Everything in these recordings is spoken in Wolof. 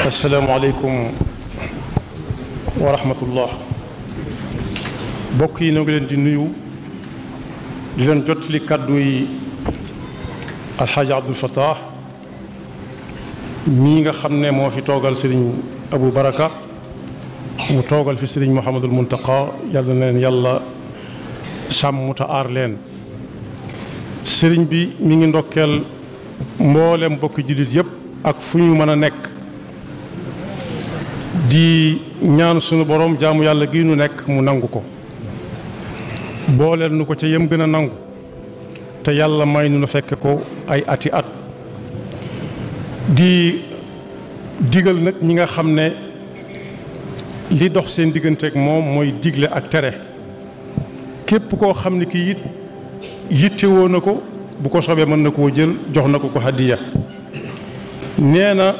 asalaamaaleykum wa rahmatullah. mbokk yi ñoo ngi leen di nuyu di leen jottali kàddu yi alxaaji Abdul Fattah mii nga xam ne moo fi toogal sëriñ Abu Baraka mu toogal fi sëriñ Mouhamadul Muntaqa yàlla na leen yàlla sàmm te aar leen. sëriñ bi mi ngi ndokkeel mboolem mbokki jullit yépp ak fu ñu mën a nekk di ñaan sunu borom jaamu yàlla gi nu nekk mu nangu ko booleel nu ko ca yem gën a nangu te yàlla may nu na fekk ko ay ati at. di digal nag ñi nga xam ne li dox seen digganteeg moom mooy digle ak tere képp koo xam ne kii it yittewoo na ko bu ko soobee mën na koo jël jox na ko ko hadiya. nee na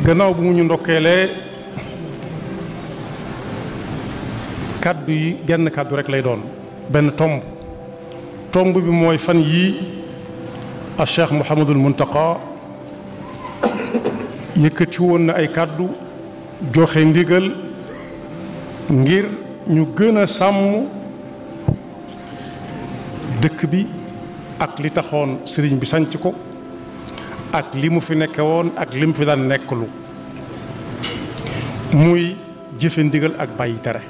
gannaaw bu mu ñu ndokkeelee kàddu yi genn kàddu rek lay doon benn tomb bi mooy fan yii a Cheikh Mouhamadul Muntaqa yëkkati woon na ay kàddu joxe ndigal ngir ñu gën a sàmm dëkk bi ak li taxoon sëriñ bi sanc ko ak li mu fi nekke woon ak li mu fi daan nekklu muy jëfe ndigal ak bàyyi tere.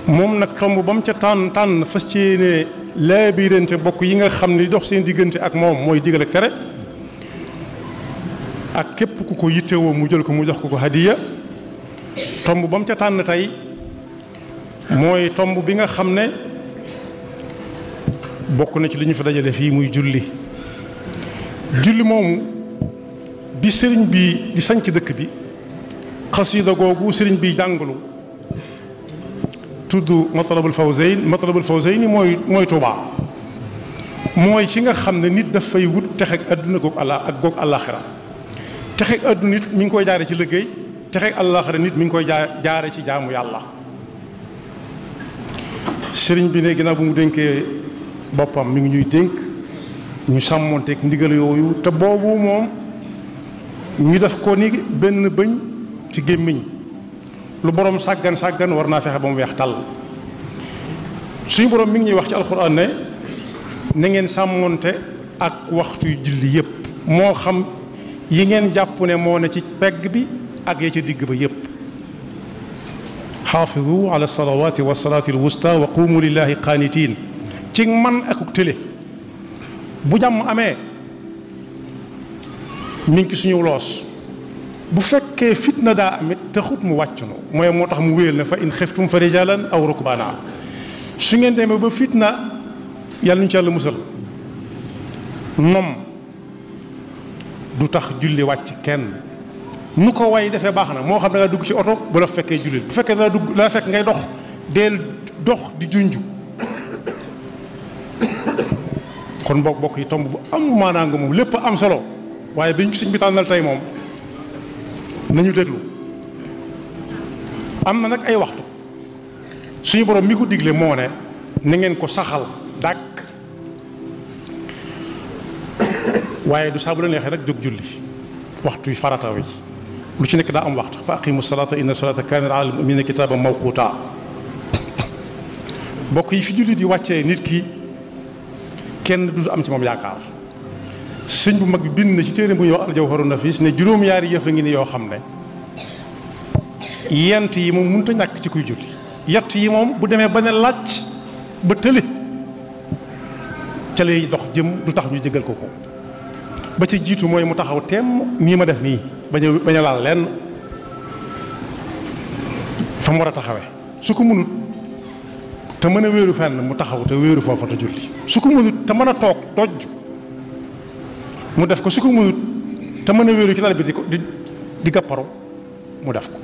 moom nag tomb ba mu ca tànn fas ci yéene laabirante bokk yi nga xam ne dox seen diggante ak moom mooy digal ak tere ak képp ku ko yittewoo mu jël ko mu jox ko hadiya. tomb ba mu ca tànn tey mooy tomb bi nga xam ne bokk na ci li ñu fi dajale fii muy julli moomu bi sëriñ bi di sanc dëkk bi xasida googu sëriñ bi jàngalu tudd matlabul fawzayni mooy Tuubaa mooy fi nga xam ne nit daf fay wut texeeg adduna goog àllaaxira texeeg adduna nit mi ngi koy jaare ci liggéey texeeg àllaaxira nit mi ngi koy jaare ci jaamu yàlla. sëriñ bi ne ginnaaw bu mu dénkee boppam mi ngi ñuy dénk ñu sàmmonteeg ndigal yooyu te boobu moom ñu def ko ni benn bëñ ci gémmiñ lu borom sàggan war naa fexe ba mu weex tàll. suñu borom mi ngi ñuy wax ci alxuraan ne na ngeen sàmmonte ak waxtu yu julli yépp moo xam yi ngeen jàpp ne moo ne ci pegg bi ak ya ca digg ba yépp. xaafizu ala salawaati wa salaati alwusta wa qumu lillahi qaanitiin ci man akuk tële bu jàmm amee mi ngi suñu loos bu fekkee fitna daa amit taxut mu wàcc no mooy moo tax mu wéyal ne fa in xiftum fa rijalan aw rukbaana su ngeen demee ba fitna yàlla ñu ci yàlla musal nom du tax julli wàcc kenn nu ko way defee baax na moo xam da nga dugg ci oto bu la fekkee jullit bu fekkee da fekk ngay dox deel dox di junj. kon bokk yi tomb bu am maanaa nga moom lépp am solo waaye biñ ko sëñ bi tànnal tey moom nañu déglu. am na nag ay waxtu suñu borom mi ko digle moo ne na ngeen ko saxal dàkk waaye du saa bu la neexee rek jóg julli waxtu yi farata wi lu ci nekk daa am waxtu fa aqimu salata inna salata kanat ala al-mu'minina kitaban mawquta. bokk yi fi jullit yi wàccee nit ki kenn du am ci moom yaakaar. sëñ bu mag bi bind na ci téere bu ñuy wax al-Jawharun Nafis ne juróom-yaari yëf a ngi ni yoo xam ne yent yi moom mënut a ñàkk ci kuy julli yett yi moom bu demee ba ne làcc ba tële ca lay dox jëm du tax ñu jégal ko ba ca jiitu mooy mu taxaw teem nii ma def nii bañ a laal lenn fa mu war a taxawee su ko mënut te mën a wéeru fenn mu taxaw te wéeru foofa te julli su ko mënut te mën a toog doj mu def ko su ko mënut te mën a wéeru ci lal bi di gàpparu mu def ko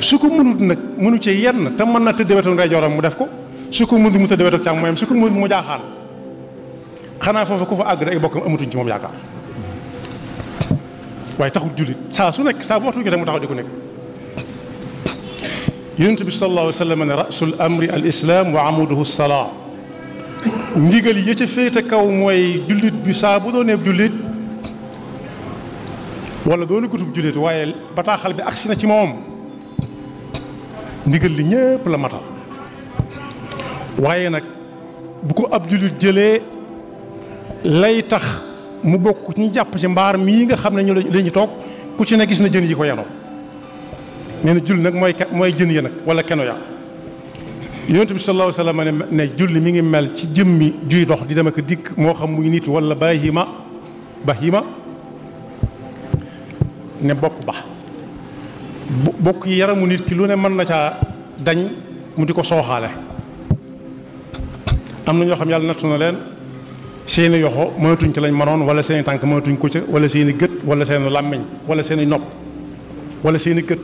su ko mënut nag mënu ci yenn te mën na tëdd wetu ndeyjooram mu def ko su ko mënut mu tëdd wetu càmmoñam su ko mënut mu jaaxaan xanaa foofu ku fa àgg rek ay bokkam amatuñ ci moom yaakaar waaye taxul jullit saa su nekk saa bu waxtu jotee mu taxaw di ko nekk. yonent bi sallallahu alayhi wa sallam ne rasul amri al islam wa amuduhu salaa ndigal yi ca féete kaw mooy jullit bi saa bu doonee jullit wala doona gutub jullit waaye bataaxal bi agsi na ci moom ndigal li ñépp la matal waaye nag bu ko ab jullit jëlee lay tax mu bokk ñu jàpp ci mbaar mii nga xam ne ñu lañu toog ku ci ne gis na jën yi ko yanoo nee na julli nag mooy jën ya nag wala keno ya yonent bi sallallahu alayhi wa sallam ne julli mi ngi mel ci jëmmi juy dox di dem ak dikk moo xam muy nit wala bahima ne bopp ba bokk yi yaramu nit ki lu ne mën na caa dañ mu di ko sooxaale am na ñoo xam yàlla nattu na leen seeni yoxo mënatuñ ci lañ mënoon wala seeni tànk mënatuñ ko ca wala seeni gët wala seeni làmmiñ wala seeni nopp wala seeni gët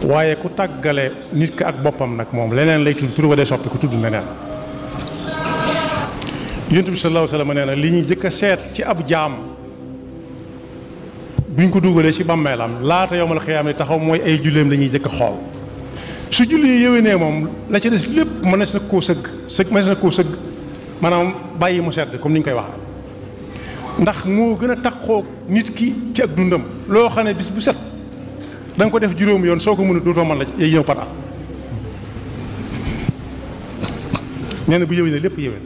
waaye ku tàggale nit ki ak boppam nag moom leneen lay tudd tur ba dee soppi ku tudd neneen yonent bi sallallahu alayhi wa sallam nee na li ñuy jëkk a seet ci ab jaam buñ ko dugalee ci bàmmeelam laata yowmal xiyaam taxaw mooy ay julleem la ñuy jëkk a xool su julli yéwénee moom la ca des lépp mënees na koo sëgg maanaam bàyyi mu sedd comme ni ñu koy waxee ndax moo gën a taxoo nit ki ci ak dundam loo xam ne bis bu set da nga ko def juróomi yoon soo ko mën a dootoo mën la yay ñëw par at nee na bu yéwénee lépp yéwén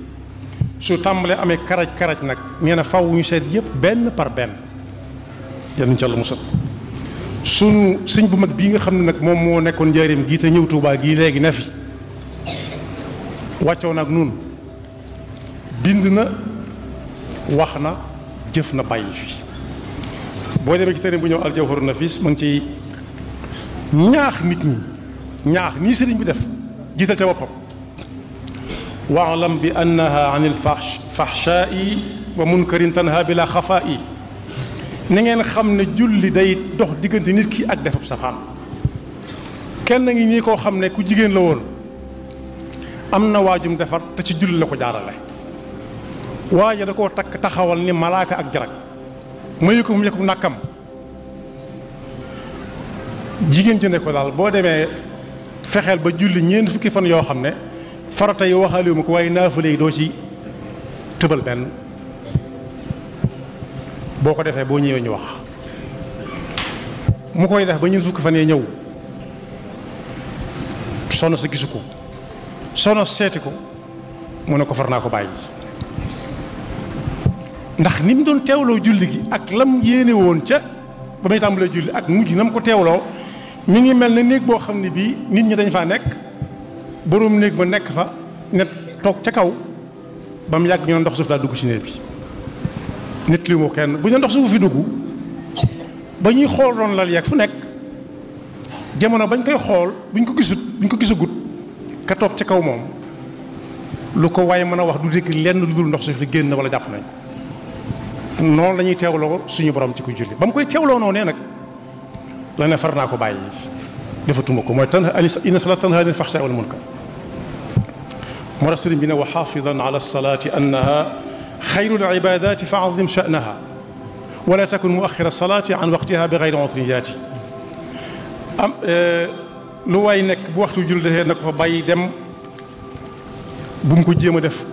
su tàmbalee amee karaj nag nee na faw ñu seet yëpp benn par benn yal nañu ci Yàlla musal sunu sëñ bu mag bii nga xam ne nag moom moo nekkoon njaareem gii te ñëw Tuubaa gii léegi ne fi wàccoo nag nun bind na wax na jëf na bàyyi fi boo demee ci téere bu ñëw Al-Jawharun Nafis ma ngi ciy ñaax nit ñi ñaax nii sëriñ bi def jiital te boppam waalam bi annaha an il fahshaa'i wa munkarin tanha bila xafaa'i na ngeen xam ne julli day dox diggante nit ki ak defab safaan kenn ngi nii koo xam ne ku jigéen la woon am na waajum defar te ci julli la ko jaarale waaja da koo takk taxawal ni malaaka ak jarag mayu ko fu mu yekku nàkkam jigéen ci ne ko daal boo demee fexeel ba julli ñeent fukki fan yoo xam ne farata yi waxaale ma ko waaye naafale yi doo ci tëbal benn boo ko defee boo ñëwee ñu wax mu koy def ba ñeent fukki fan yee ñëw soxna sa gisu ko soxna seeti ko mu ne ko far naa ko bàyyi ndax ni mu doon teewloo julli gi ak lam yéene woon ca ba muy tàmbalee julli ak mujj na mu ko teewloo mi ngi mel ne néeg boo xam ne bii nit ñi dañ faa nekk boroom néeg ba nekk fa ne toog ca kaw ba mu yàgg ñu ne ndox suuf daa dugg ci néeg bi nit li moo kenn bu ñu ndox suuf fi dugg ba ñuy xool doon lal yeeg fu nekk jamono bañ koy xool buñ ko gisagut ka toog ca kaw moom lu ko waaye mën a wax du dégg lenn lu dul ndox suuf li génn wala jàpp nañ noonu la ñuy teewloo suñu borom ci ku julli ba mu koy teewloo noonu nee nag la ne far naa ko bàyyi defatuma ko mooy inna salaata tanhaa anil fahshaa'i wal munkar moo tax sëriñ bi ne wa xaafidan ala salaati annaha xayrul ibaadaati fa azim sha'naha wala takun muaxira salaati an waqtiha bi gayri usriyaati am lu waay nekk bu waxtu julli defee na ko fa bàyyi dem bu mu ko jéem a def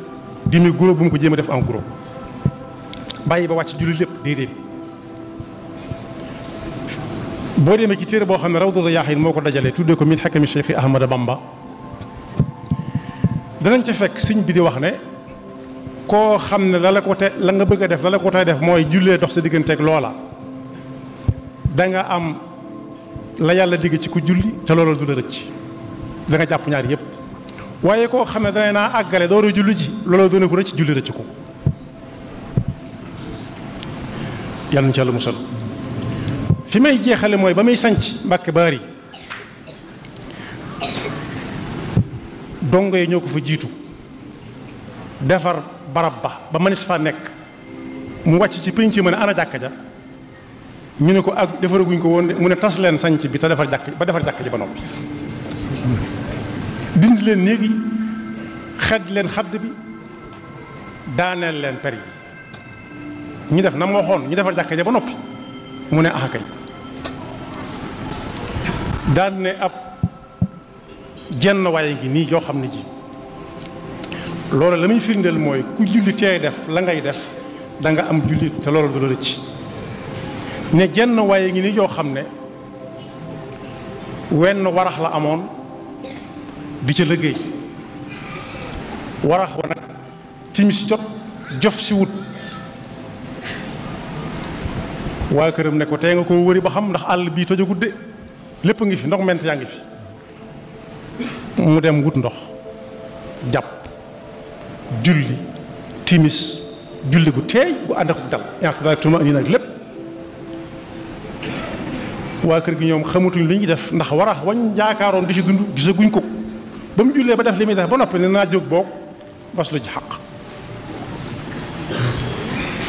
demi guro bu mu ko jéem a def en gros bàyyi ba wàcc julli lépp déedéet boo demee ci téere boo xam ne Rawdu Rayaahiin moo ko dajalee tuddee ko min xakami Cheikh Ahmada Bamba danañ ca fekk sëñ bi di wax ne koo xam ne la nga bëgg a def la la ko tey def mooy jullee dox sa digganteeg loola da nga am la yàlla digg ci ku julli te loola du la rëcc da nga jàpp ñaar yëpp waaye koo xam ne dana naa àggale door a julli ji loola doona ko rëcc julli rëcc ko yàlla na ci Yàlla musal fi may jeexale mooy ba muy sanc Mbàkke Baari dongo yi ñoo ko fa jiitu defar barab ba mënees fa nekk mu wàcc ci pénc ma ne ana jàkka ja ñu ne ko ak defaraguñ ko woon mu ne tas leen sanc bi te defar jàkk ji ba noppi dindi leen néegi xedd leen xadd bi daaneel leen per yi ñu def na ma waxoon ñu defar jàkka ja ba noppi mu ne ah kay daan ne ab jenn waaye ngi nii joo xam ne ji loolu la muy firndeel mooy ku julli teey def la ngay def da nga am julli te loolu du la rëcc ne jenn waaye ngi ni joo xam ne wenn warax la amoon di ca liggéey warax wa nag timis jot jof si wut waa këram ne ko tey nga koo wëri ba xam ndax àll bii tojo gudde lépp ngi fi ndox ment yaa ngi fi mu dem wut ndox jàpp julli timis julli gu teey gu ànd ak dal yaa tuma andi nag lépp waa kër gi ñoom xamatuñ li ñuy def ndax warax wañ jaakaaroon di ci dund gisaguñ ko ba mu jullee ba def li muy def ba noppi ne naa jóg boog bas lu ci xaq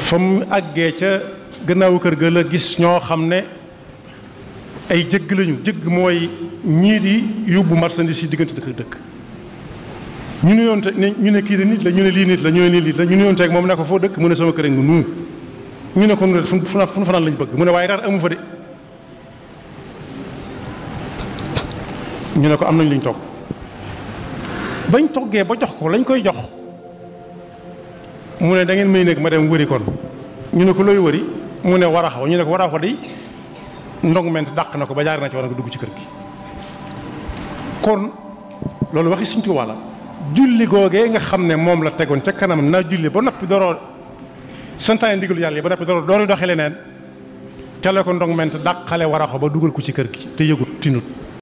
fa mu àggee ca gannaawu kër ga la gis ñoo xam ne ay jëgg lañu jëgg mooy ñii di yóbbu marchandise yi diggante dëkk dëkk ñu ne yoon te ñu ne kii de nit la ñu ne lii nit la ñu ne lii nit la ñu ne yoon teeg moom ne ko foo dëkk mu ne sama kër nga nuu ñu ne ko nu fu nu fanaan lañ bëgg mu ne waaye dara amu fa de ñu ne ko am nañ luñ togg bañ toggee ba jox ko lañ koy jox mu ne da ngeen may nekk ma dem wëri kon ñu ne ko looy wëri mu ne waraxaw ñu ne ko waraxaw di ndong ment dàq na ko ba jaar na ci war nga dugg ci kër gi kon loolu waxi Sëñ Tuubaa la julli googee nga xam ne moom la tegoon ca kanam naa julli ba noppi doroo santaane ndigalu yàlla yi ba noppi doori doxe leneen ca la ko ndong ment dàqale waraxaw ba dugal ko ci kër gi te yëgut tinut